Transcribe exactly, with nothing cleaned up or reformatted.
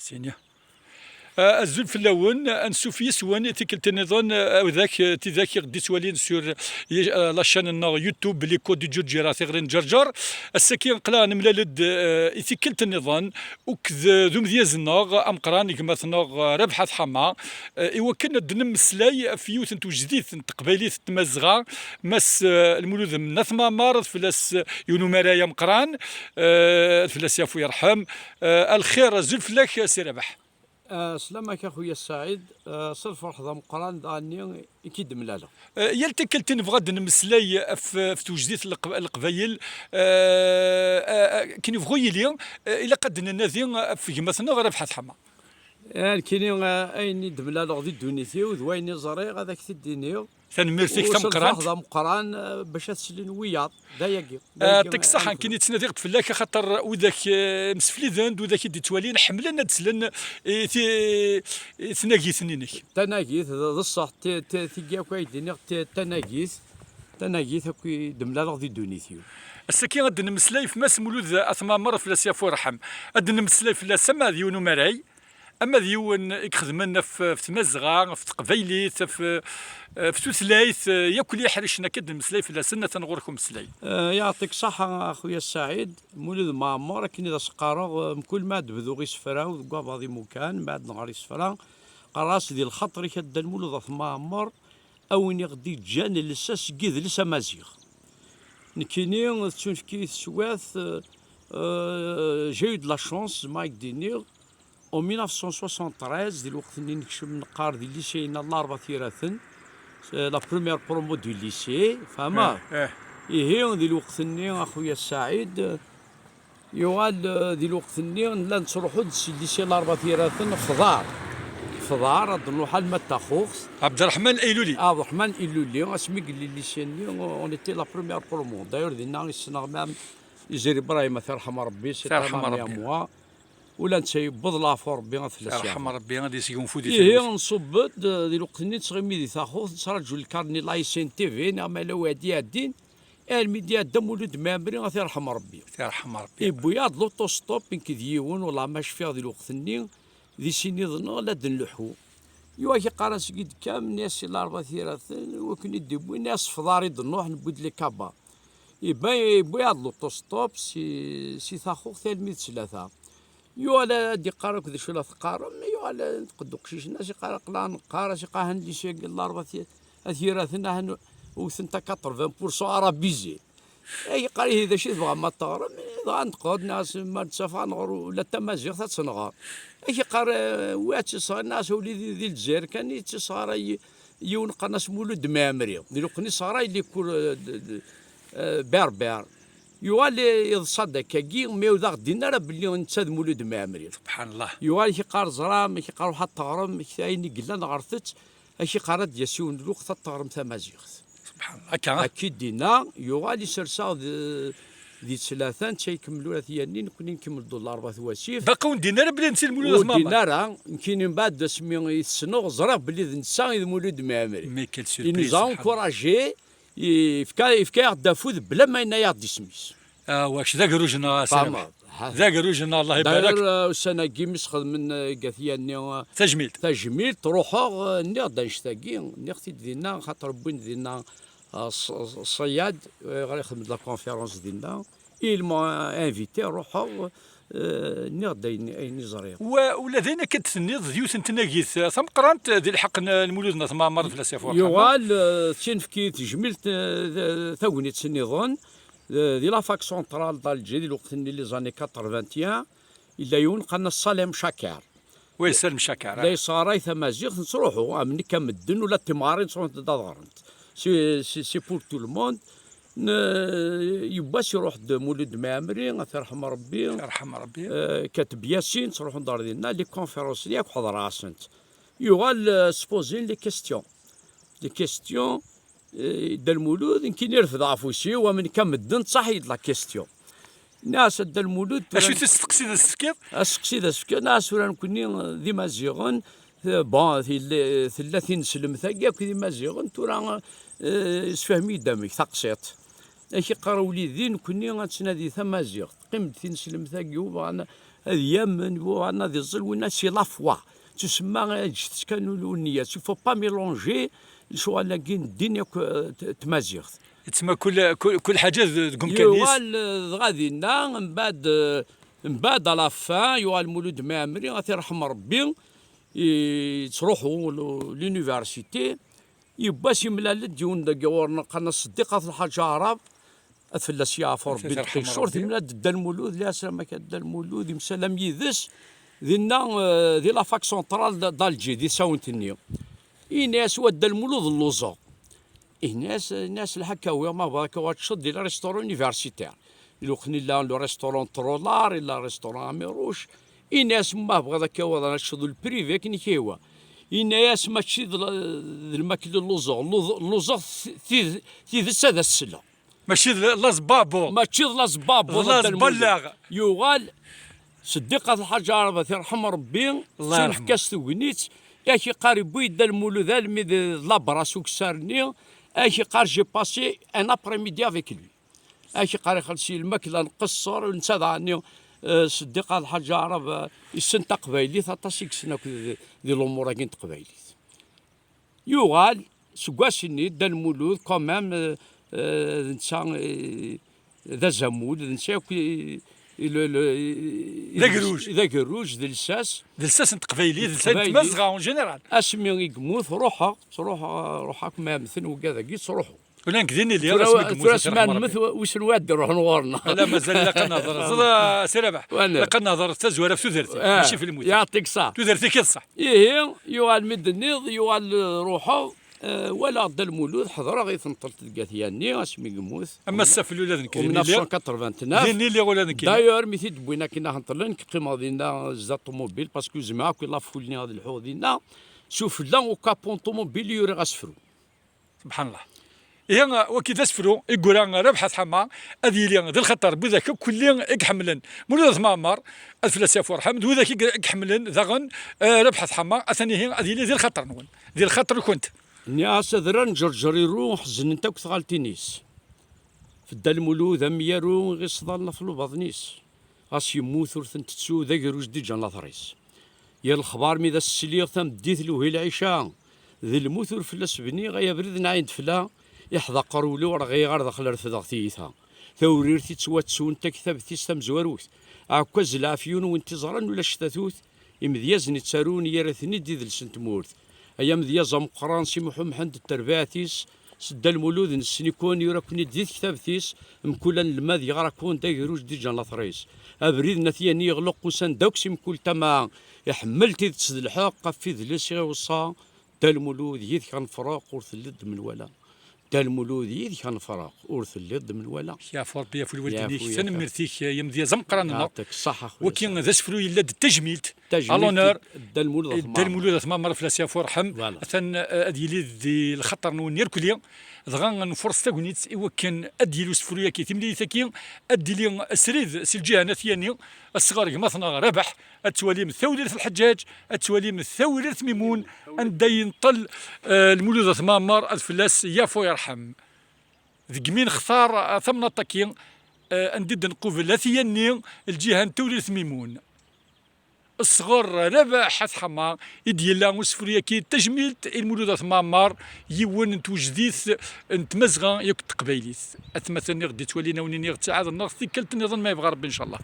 Sini. Ah, azul fell-awen, ansuf yes-wen i tikkelt nniḍen, ah, widak, eh, tidak i ɣ-d-ittwalin sur, eh, la chaîne-nneɣ YouTube, L'écho du Ǧurǧira, Tiɣri n Ǧerǧer. Ass-agi, aql-aɣ nemlal-d, eh, i tikkelt nniḍen, akked, eh, d umedyaz-nneɣ ameqqran, gma-tneɣ, eh, Rabeḥ At Ḥama, eh, i wakken ad d-nemmeslay ɣef yiwet n twejdit n teqbaylit n Tmazɣa, Mass, eh, Lmulud n At Mɛemmer, ad fell-as, eh, yiwen umaray ameqqran, eh, ad fell-as yafu yerḥem. Eh, a lxir, azul fell-ak, Si Rabeḥ. Ah, sslam-ak a xuya Saɛid. Ah, s lferḥ d ameqqran daɣenni i k-id-mlaleɣ. Eh, yal tikkelt i nebɣa ad d-nemmeslay ɣef, ɣef twejdit n leq-, leqbayel, eh, eh, eh, akken yebɣu yili, eh, ilaq ad d-nennadi ɣef gma-tneɣ Rabeḥ At Ḥama. Eh, nekkini, eh, ayen i d-mlaleɣ di ddunit-iw d wayen i ẓriɣ ad ak-t-id-iniɣ. Tanemmirt-ik tameqqrant. U s lferḥ d ameqqran, eh, bac ad slen wiyaḍ. D ayagi. D ayagi. Yeɛṭik ṣṣeḥḥa, nekkini ttnadiɣ-d fell-ak, axaṭer widak, eh, msefliden-d, widak i d-ittwalin, ḥemmlen ad slen i ti-, i tnagit-nni-inek. Tanagit, d, d ṣṣeḥ, ti-, ti-, tigi akk ay d-iniɣ, ti-, tanagit, tanagit akk i d-mlaleɣ di ddunit-iw. Ass-agi ad d-nemmeslay f Mass Mulud At Mɛemmer, fell-as yafu yerḥem. Ad d-nemmeslay fell-as ama d yiwen umaray, ama d yiwen i ixedmen ɣef, ɣef tmazɣa, ɣef teqbaylit, ɣef, ɣef tutlayt, yakk liḥricen akka d-nemmeslay fell-asen, atan ɣur-k umeslay. Eh, yeɛṭik ṣṣeḥḥa a xuya Saɛid, Mulud Mɛemmer, akken i d as-qqareɣ, eh, mkul ma d-bduɣ isefra-w deg wabaḍ imukan, mbeɛd neɣra isefra, qqareɣ-as di lxaṭer-ik a Dda Lmulud At Mɛemmer, a win i ɣ-d-iǧǧan lsas n yidles amaziɣ. Nekkini, tettunefk-iyi teswiɛt, eh, eh, j'ai eu de la chance, ma ak-d-iniɣ, En mille neuf cent soixante-treize, di lweqt-nni nekcem neqqar di lycée-ina Larebɛa Tiraten, eh, la première promo du lycée, fehmeḍ? Eh, eh. Ihi, di lweqt-nni, a xuya Saɛid, eh, yuɣal, eh, di lweqt-nni nella nettruḥu-d si lycée Larebɛa Tiraten f uḍar. F uḍar, ad nruḥ alma d Taxuxt. Ɛebderreḥman Iluli. Ɛebderreḥman Iluli, asmi yelli lycée-nni, on était la première promo. D'ailleurs, dinna i ssneɣ Mɛam Izir Ibrahim, ad t-yerḥem Rebbi, c'est un ami à moi. Ula netta yewweḍ laɛfu Rebbi ad fell-as yerḥem. Rebbi, ad yesgunfu di tagut. Ihi, nṣubb-d, eh, di lweqt-nni nettɣimi di Taxuxt, nettraǧu lkarni n la S N T V, neɣ ma yella wad iɛeddin, armi d-iɛedda Mulud Mɛemmri, ad t-yerḥem Rebbi. Ad t-yerḥem Rebbi. Yewwi-yaɣ-d l'autostop, nekk d yiwen, wellah ma cfiɣ di lweqt-nni, di sin iḍ-nneɣ la d-nleḥḥu. Yuɣ ak-iqqar-as-id kamel, nni-as si Larebɛa Tiraten, wakken i d-iwwi, nni-as f uḍar i d-nruḥ, newwi-d les cabas. Iban, yewwi-yaɣ-d l'autostop si, si Taxuxt almi d ttlata. Yuɣal ad d-iqqar akk d acu la teqqarem, yuɣal ad teqqed uqcic-nni, as-iqqar aql-aɣ neqqar, as-iqqar han lycée-agi n Larebɛa Ti-, At Yiraten, ahan wten-t à quatre-vingts pour cent arabisé. Ay iqqar ihi d acu i tebɣam ad teɣrem, dɣa neqqed, nniɣ-as ma nettafeɣ ad nɣer ula d tamaziɣt ad tt-nɣer. Ak iqqar, eh, wi ad tt-isɣer, nniɣ-as a wlidi di Lezzayer kan i tt-isɣaray yiwen qqaren-as Mulud Mɛemmri. Di lweqt-nni isɣaray les cours, eh, d, d, eh, berbères. Yuɣal yeḍsa-d akkagi, mi ur d aɣ-d-inni ara belli netta d Mulud Mɛemmri. Subḥan Allah. Yuɣal ak-iqqar ẓram, ak-iqqar ruḥ ad teɣrem, ak-, ayen i yellan ɣret-t, ak-iqqar ad d-yas yiwen n lweqt ad teɣrem tamaziɣt. Subḥan Allah. Akka. Akka i d-inna, yuɣal isers-aɣ d, di ttlata, netta ikemmel ula t-yanni, nekkni nkemmel-d Larebɛa wasif. Baqi ur d-inni ara belli netta d Mulud At Mɛemmer. Ur d-inni ara, nekkini mbeɛd asmi i t-ssneɣ, ẓriɣ belli d netta i d Mulud Mɛemmri. Mais quelle surprise, subḥan Allah. Il nous a encouragés, yefka, yefka-yaɣ-d afud bla ma yenna-yaɣ-d isem-is. Ah, wa kečč d agerruj-nneɣ, a Si Rabeḥ. Fehmeḍ. D agerruj-nneɣ, Allah ibarek. D'ailleurs, euh, ussan-agi mi sxedmen, euh, deg At Yanni, euh, tajmilt. Tajmilt, ruḥeɣ, euh, nniɣ-d annect-agi, nniɣ-t-id dinna, xaṭer wwin dinna, euh, ṣ-, ṣ-, ṣṣeyyad, euh, ayɣer ixdem-d la conférence dinna. Ils m'ont invité, ruḥeɣ, euh, nniɣ-d ayen, ayen i ẓriɣ. Wa, ula d ayen akka d-tenniḍ, d yiwet n tnagit, euh, tameqqrant, euh, di lḥeqq n, n Lmulud n At Mɛemmer, fell-as yafu yerḥem. Yuɣal, euh, tettunefk-iyi tejmilt, euh, d, tagnit nniḍen, euh, di la fac centrale d'Alger, di lweqt-nni les années quatre-vingt-un, yella yiwen qqaren-as Salem Chaker. Oui, Salem Chaker, la ah. Yesɣaray tamaziɣt, nettruḥu, am nekk am medden, ula d timɣarin ttruḥunt ad ɣrent. C'est, c'est, c'est pour tout le monde. N-, yiwwas iruḥ-d Mulud Mɛemmri, ad t-yerḥem Rebbi. Yerḥem Rebbi. Euh, Kateb Yasin, ttruḥun-d ɣer dinna, les conférences-nni akk ḥeḍreɣ-asent. Yuɣal, euh, s-poser-n les questions. Les questions, eh, Dda Lmulud, nekkini refdeɣ afus-iw, am nekk am medden, tṣaḥ-iyi-d la question. Nniɣ-as a Dda Lmulud, tura acu i testeqsiḍ ad s-tefkiḍ? Asteqsi d as-fkiɣ, nniɣ-as tura nekkni, eh, d Imaziɣen, eh, bon, tella, tella tineslemt-agi akk d Imaziɣen, tura, eh, sefhem-iyi-d amek, taqsiṭ. Ak iqqar wlidi, nekkni ad nettnadi tamaziɣt. Teqqim-d tineslemt-agi, ur bɣan, Ad yamen, yuɣal ad iẓẓel winna, c'est la foi. Tusemma, ǧǧet kan ul-, ul-, nniya. Il faut pas mélanger lecɣal-agi n ddin akk, eh, t-, tmaziɣt. Yettma kul, kul, kul ḥaǧa d-, deg umkan-is. Yuɣal, eh, dɣa dinna, mbaɛd, eh, mbaɛd à la fin, yuɣal Mulud Mɛemmri, ad t-irḥem Rebbi, yettruḥu l-, l'université. Yiwwas imlal-d yiwen dagi ɣur-neɣ, qqaren-as Seddiq At Lḥaǧ Aɛrab, ad fell-as yeɛfu Rebbi. Ad t-yerḥem lqicur, Rebbi. Imlal-d Dda Lmulud, lɛeslama-k a Dda Lmulud, yemsalam yid-s, dinna, eh, di la fac centrale d-, d'Alger, di tsawent-nni. Ini-as, wa Dda Lmulud lluẓeɣ. Ini-as, ini-as lḥak awiɣ, ma bɣiɣ ad k-awiɣ ad teččeḍ di le restaurant universitaire. Ilaq nella le restaurant Trolar, illa le restaurant Amirouche. Ini-as, ma bɣiɣ ad k-awiɣ ad teččeḍ le privé, akken i k-ihwa. Ini-as, mačči d l-, d lmakla lluẓeɣ, lluẓ-, lluẓeɣ t-, tid-, tidet ad as-sleɣ. Mačči d l-, laẓ babuḍ. Mačči d laẓ babuḍ, d laẓ Dda Lmulud. Ballaɣ. Yuɣal Seddiq At Lḥaǧ Aɛrab, ad t-irḥem Rebbi, Allah yerḥmu. Sulḥek-as tegnit, ak-iqqar, yewwi Dda Lmulud almi d, d labras ukessar-nni, ak-iqqar, j'ai passé un après-midi avec lui. Ak-iqqar, ixelleṣ-iyi lmakla, nqeṣṣer, netta daɣen, eh, Seddiq At Lḥaǧ Aɛrab, eh, yessen taqbaylit, aṭas i yessen akk di, di lumuṛ-agi n teqbaylit. Yuɣal, seg wass-nni, Dda Lmulud, quand même, euh, euh, d netta, euh, d azamul, d netta akk i, i, le, le, i, d agerruj. D agerruj, d lsas. D lsas n teqbaylit, d lsas n tmazɣa, en général. Asmi i yemmut, ruḥeɣ, ttruḥeɣ, ruḥeɣ akk ma mmten wigad-agi, ttruḥeɣ. Ula nekk din iliɣ, tura, asmi i yemmut, tura asmi ara nemmet, wissen wa ad d-iruḥen ɣur-neɣ. Ala, mazal ilaq ad nehḍer. Ẓer, a Si Rabaḥ, ilaq ad nehḍer tazwara ɣef tudert-ik, ah, mačči ɣef lmut. Yaɛṭik ṣṣeḥ. Tudert-ik i d ṣṣeḥ. Ihi, yuɣal mi d-tenniḍ, yuɣal, eh, ruḥeɣ, eh, walaɣ Dda Lmulud, ḥeḍreɣ i tenṭelt deg At Yanni, asmi yemmut. Am ass-a fell ula d nekk din iliɣ. Din iliɣ ula d nekk. D'ailleurs, mi t-id-wwin akken ad ten-ṭṭlen, nekk qqimeɣ dinna zdat ṭumubil, parce que zemreɣ akk i laful-nni ad lḥuɣ dinna. S ufella, au capot n ṭumubil i uriɣ asefru. Subḥanallah. Ihi, wagi d asefru i yura Rabeḥ At Ḥama, ad yili di lxaṭer n widak akk-nni i iḥemmlen Mulud At Mɛemmer, ad fell-as yeɛfu yerḥem, d widak i i iḥemmlen daɣen, eh, Rabeḥ At Ḥama, atan ihi ad yili di lxaṭer-nwen, di lxaṭer-nkent. Nniɣ-as adrar n Ǧerǧer iru, ḥeznent akk tɣaltin-is. F Dda Lmulud amyaru, iɣiṣḍan ɣef lubaḍen-is. Ɣas yemmut ur ten-tettu, d agerruj d-iǧǧan later-is. Yir lexbar mi d as-sliɣ tameddit lewhi lɛica, d lmut ur fell-as bniɣ, ay abrid n ɛin tefla, iḥdaqer wul-iw, rɣiɣ ar daxel refdeɣ tiyita. Tawrirt yettwattun, taktabt-is tamezwarut, aɛekkaz n lɛafyun win t-iẓran ulac tatut, imedyazen ittarun, yerra-ten-id d idles n tmurt. Ay amedyaz ameqqran Si Muḥ Umḥend d terbaɛt-is, S Dda Lmulud nessen-iken, yura-ken-id di tektabt-is, mkul anelmad yeɣra-ken d agerruj d-iǧǧan later-is. Abrid n At Yanni yeɣleq ussan-d akk si mkul tama, iḥemmel tidet d lḥeqq, ɣef idles i ɣ-iweṣṣa, Dda Lmulud yid-k ad nefreq ur telliḍ d menwala. Dda Lmulud yid-k ad nefreq ur telliḍ d menwala. Yeɛfu Rebbi, yeɛfu lwaldin-ik. Yeɛfu, yeɛfu. Tanemmirt-ik, ay amedyaz ameqqran-nneɣ. Yeɛṭik ṣṣeḥḥa, a xuya. Wagi d asefru yella d tajmilt. Tajmilt à l'honneur i Dda Lmulud At Mɛemmer, ad fell-as yeɛfu yerḥem. Voilà. Atan, eh, ad yili di lxaṭer-nwen irkelli. Dɣa nfuṛes tagnit i wakken ad d-yili usefru-yaki, timlilit-agi, ad d-tili srid si lǧiha n At Yanni, asɣar gma-tneɣ Rabeḥ, ad twalim tawrirt Lḥeǧǧaǧ, ad twalim tawrirt Mimun, anda yenṭel, eh, Lmulud At Mɛemmer, ad fell-as yeɛfu yerḥem. Deg mi nextar, eh, tamnaḍt-agi, eh, anda i d-nqubel At Yanni, lǧiha n tawrirt Mimun. Sɣur Rabeḥ At Ḥama i d-yella usefru-yaki, tajmilt i Lmulud At Mɛemmer, yiwen n twejdit n tmazɣa yakk d teqbaylit. Atmaten i ɣ-d-ittwalin, a wen-iniɣ ttiɛad-nneɣ tikkelt nniḍen ma yebɣa Rebbi, ncallah.